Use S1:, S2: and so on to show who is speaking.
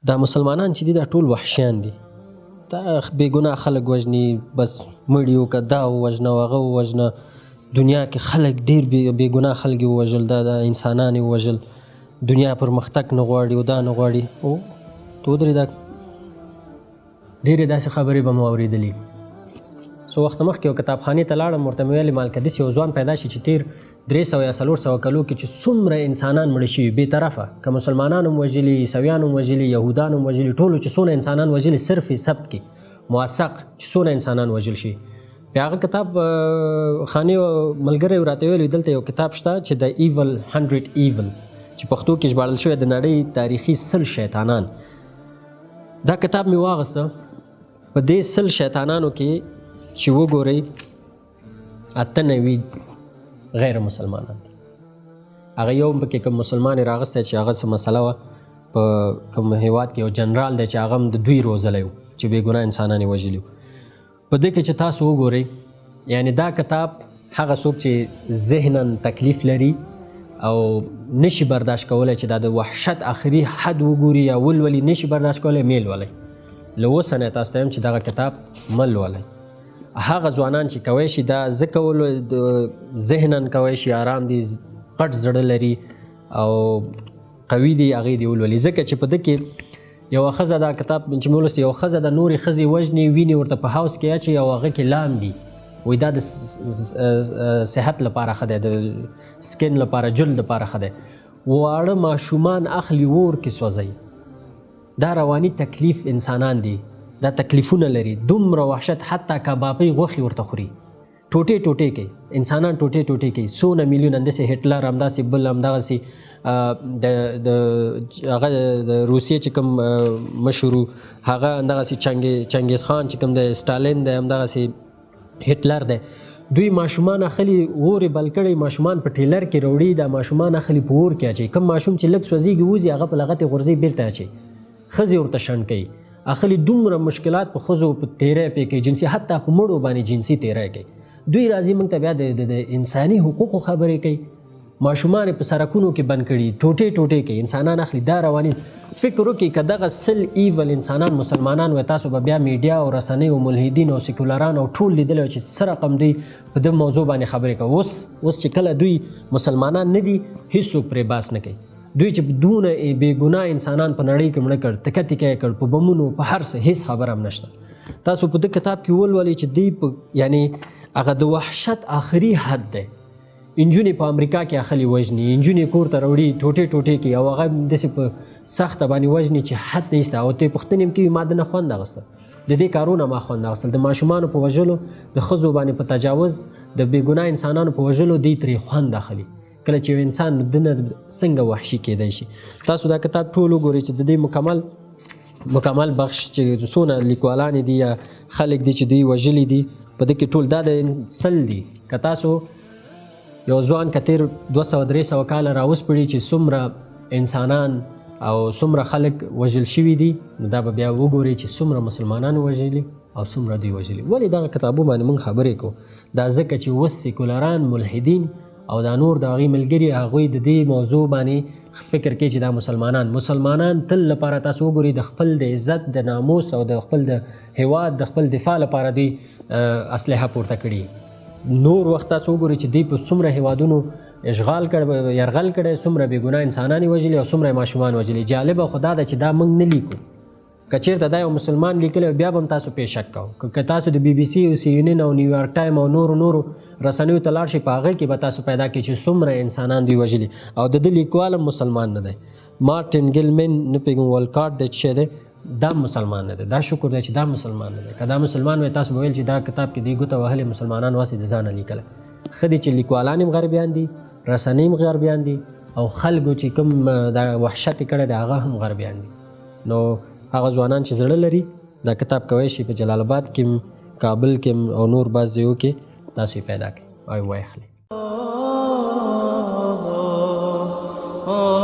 S1: دا مسلمانان چې دي دا ټول وحشیان دي، دا بې ګناه خلک وژني، بس مړي وکړه، دا ووژنه او هغه ووژنه. دنیا کې خلک ډېر بې ګناه خلک یې ووژل، دا انسانان یې ووژل. دنیا پرمختګ نه غواړي او دا نه غواړي. او ته ودرېده، ډېرې داسې خبرې به مو اورېدلي. څو وخته مخکې یو کتابخانې ته لاړم، ورته مې ویلې مال که داسې یو ځوان پیدا شي چې تېر 300 یا 400 کلو کې چې څومره انسانان مړه شوي بې طرفه، که مسلمانان هم وژلي، عیسویان هم وژلي، یهودان هم وژلي، ټولو چې څونه انسانان وژلي صرف یې ثبت کې موثق چې څونه انسانان وژل شي. بیا هغه کتاب خانې ملګری راته ویل دلته یو کتاب شته چې د ایول 100 ایول چې پښتو کې ژباړل شوی، د نړۍ تاریخي 100 شیطانان. دا کتاب مې واغسته، په دې 100 شیطانانو کې چې وګورئ 98 غیر مسلمانان دي. هغه یو پکې کوم مسلمان یې راغستی چې هغه څه مسله وه په کوم هیواد کې، یو جنرال دی چې هغه هم د دوی روزلی و چې بې ګناه انسانان یې وژلي وو. په دې کې چې تاسو وګورئ، یعنې دا کتاب هغه څوک چې ذهنا تکلیف لري او نشي برداشت کولی چې دا د وحشت آخري حد وګوري یا ولولي، نشي برداشت کولی، مې لولئ. له اوسه نه تاسو ته وایم چې دغه کتاب مه لولئ. هغه ځوانان چې کوی شي دا ځکه ذهنا کوی شي، آرام دي، غټ زړه لري او قوي دي، هغې دې ولولي. ځکه چې په ده کې یوه ښځه، دا کتاب چې مې ولوست، یوه ښځه د نورې ښځې وژني، وینې ورته په حوض کې اچوي او هغه کې لامبي. وایي دا د صحت لپاره ښه دی، د سکن لپاره، جلد لپاره ښه دی. واړه ماشومان اخلي اور کې سوځوي. دا رواني تکلیف انسانان دي، دا تکلیفونه لري، دومره وحشت، حتی کبابۍ غوښې ورته خوري، ټوټې ټوټې کوي، انسانان ټوټې ټوټې کوي، څونه میلیون. همداسې هټلر، همداسې بل، همدغسې د د هغه د روسیې چې کوم مشر و هغه، همدغسې چنګیز خان چې کوم دی، ستالین دی، همدغسې هټلر دی. دوی ماشومان اخلي، اور یې بل کړی، ماشومان په ټیلر کې راوړي، دا ماشومان اخلي په اور کې اچوي. کوم ماشوم چې لږ سوځېږي وځي، هغه په لغتې غورځوي، بېرته اچوي. ښځې ورته شنډ کوي، اخلي دومره مشکلات په ښځو په تیری پې کوي، جنسي، حتی په مړو باندې جنسي تیری کوي. دوی راځي موږ ته بیا د انساني حقوقو خبرې کوي. ماشومان یې په سرکونو کې بند کړي، ټوټې ټوټې کوي، انسانان اخلي. دا رواني فکر وکړي، که دغه 100 ایول انسانان مسلمانان وای، تاسو به بیا میډیا او رسنۍ او ملحدین او سیکولران او ټول لیدلی چې څه رقم دوی په دې موضوع باندې خبرې کوي. اوس چې کله دوی مسلمانان نه دي، هیڅوک پرې باس نه کوي. دوی چې دونه بې ګناه انسانان په نړۍ کې مړه کړ، تکه تکه یې کړ، په بمونو، په هر څه، هیڅ خبره هم نشته. تاسو په دې کتاب کې ولولئ چې دوی په یعنی هغه د وحشت آخري حد دی. انجونې په امریکا کې اخلي وژني، انجونې کور ته راوړي، ټوټې ټوټې کوي او هغه داسې په سخته باندې وژني چې حد نشته. او ته پوښتنې هم کوي، ما د نه خوند اخیسته، د دې کارونه ما خوند اخیستل، د ماشومانو په وژلو، د ښځو باندې په تجاوز، د بې ګناه انسانانو په وژلو دوی ترې خوند اخلي. کله چې یو انسان دنه څنګه وحشي کېدای شي. تاسو دا کتاب ټول وګورئ چې د دې مکمل بخش چې څونه لیکوالان دي یا خلک دي چې دوی وژلي دي، په دې کې ټول دا د 100 دي. که تاسو یو ځوان که تېر 200 300 کاله راوسپړي چې څومره انسانان او څومره خلک وژل شوي دي، نو دا به بیا وګورئ چې څومره مسلمانانو وژلي او څومره دوی وژلي. ولې دغه کتابو باندې موږ خبرې کوو؟ دا ځکه چې اوس سیکولران، ملحدین او دا نور د هغوی ملګري، هغوی د دې موضوع باندې فکر کوي چې دا مسلمانان تل لپاره تاسو وګورئ د خپل د عزت، د ناموس او د خپل د هیواد د خپل دفاع لپاره دوی اسلحه پورته کړي. نور وخت تاسو وګورئ چې دوی په څومره هیوادونو اشغال کړ، یرغل کړی، څومره بې ګناه انسانان یې وژلي او څومره ماشومان وژلي. جالبه خو دا ده چې دا موږ نه لیکو. که چېرته دا یو مسلمان لیکلی بیا به هم تاسو پې شک کوو. که تاسو د بي بي سي او سي ان ان او نیویارک ټایم او نورو نورو رسنیو ته لاړ شئ، په هغه کې به تاسو پیدا کړئ چې څومره انسانان دوی وژلي. او د ده لیکوال هم مسلمان نه دی، مارټین ګلمن، نه پوهېږم والکاټ دی چې دی، دا مسلمان نه دی. دا شکر دی چې دا مسلمان نه دی. که دا مسلمان وای تاسو به ویل چې دا کتاب کې دی ګوته وهلې، مسلمانان واسې د ځانه لیکلی. ښه دی چې لیکوالان هم غربیان دي، رسنۍ هم غربیان دي، او خلکو چې کوم دا وحشت یې کړی دی هغه هم غربیان دي. نو هغه ځوانان چې زړه لري دا کتاب کوی شي په جلال آباد کې، کابل کې او نور بعض ځایو کې تاسو یې پیدا کړئ او وایخلئ.
S2: Oh.